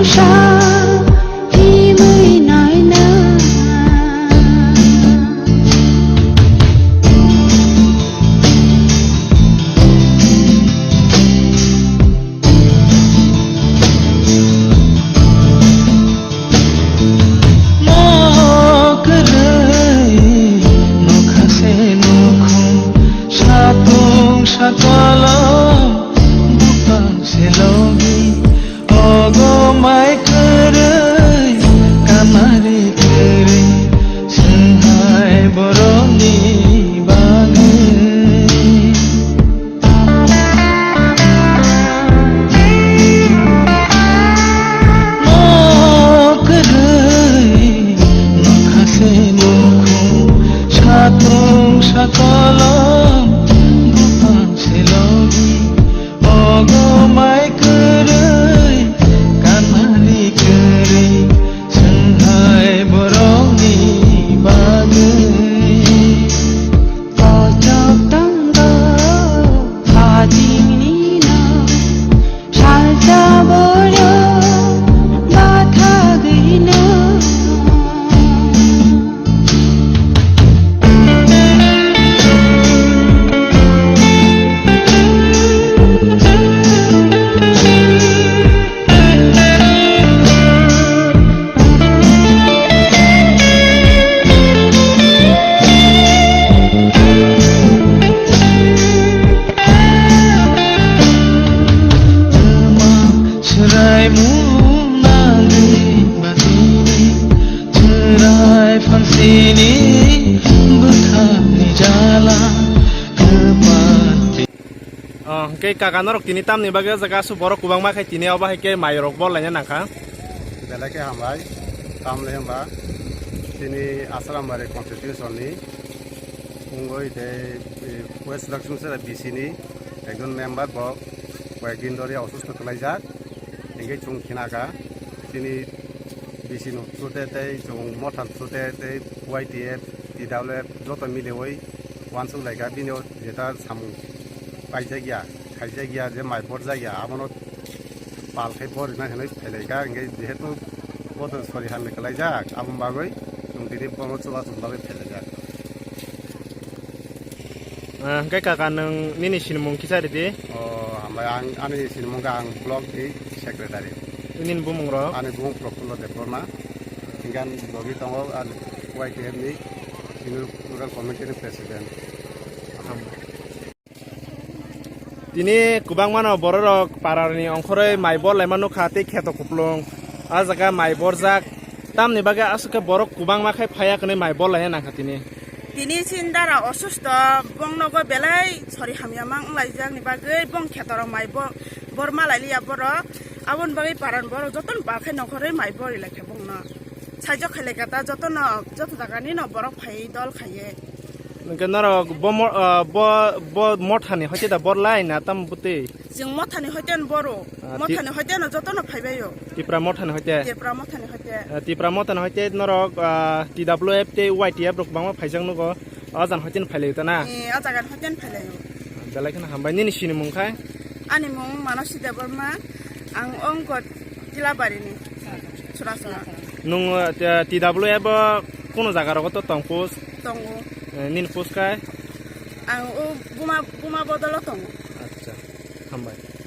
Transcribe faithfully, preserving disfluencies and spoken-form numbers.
Sa himwi naina. Mo kwrwi nokha se nukhung, satung sakolom buphang se logi. Ogo mai kwrwi, kamari kwrwi, swnghai borokni bagwi. Mo kwrwi, nokha se nukhung, satung sakolom, buphang se logi. Ogo mai kwrwi, kanari kwrwi, swnghai borokni bagwi. Kochok tongo hajingni no, salsa borok bathagwi no. Chwrai mung nangwi batini, chwrai phansini bwkhakni jala kwpal. Oh, hwnkhe kaka norok tini tamni bagwi o jaga aswk borok kwbangma khai tini obo hai khe mai rok bol laina nangkha. Belai khe hambai, tamni hwnba tini Asrambari constitution ni wngwi tei, eh, West Lakshmi Chera B C ni ekjon member bo koyek din dhori osusto kwlaijak. Hingke chwng khinaka, chini B C no through te tei chwng motha through te tei Y T F, T W F joto miliwi uansuk laika, bini o jeta samung paijak ya, khaijak ya, je mai borjak ya, abono pal khai borina hinwi phailaika, hingke jehetu bo to sori hamya kwlaijak, aboni bagwi chwng tini bono chubachu bagwi phailaijak. Ah, hingke kaka, nwng nini sinimung kisa ridi? O, hambai, ang, ani sinimung khe ang block ni secretary. Nini bumung rok? Ani bumung Prafulla Debbarma. Hingke ang logi tongo, ang Y T F ni senior local committee ni president. Tini kwbangma no borok rok para ni ongkhorwi mai bol laima nukha tei kheto kuplung. Ah jaga mai borjak. Tamni bagwi aswk khe borok kwbangma khai phaiya hwnwi mai bol laina nangkha tini. Tini chini dara osusto, bong nogo belai sori hamya ma wng laijak ni bagwi bong kheto rok mai bo-, bor ma lai liya borok. Aboni bagwi paran borok jotono ba khe nongkhorwi mai bori lai kha bongno. Saijo khailai kha ta jotono, joto jaga ni no borok phai dol khaiye. Hwnkhe norok bo mo-, ah, bo, bo mothani hoite da bor lai na tam bwtwi? Chwng mothani hoite no boro. Ah, ti- Mothani hoite no jotono phaibaio. Tipra mothani hoite? Tipra mothani hoite. Ah, Tipra mothani hoite norok, ah, T W F tei Y T F rok kwbangma phaijak nugo. O jaga hoite no phailaio ta na? Eh, o jaga hoite no phailaio. Belai kheno hambai. Nini sinimung khai? Ani mung Manosi Debbarma. Ang ongko Tilabari ni. Churachara. Nung, ah, T W F o kuno jaga rogo to tong post? Tongo. Eh, nini post khai? Ang o buma, buma bodolo tongo. Acha, hambai.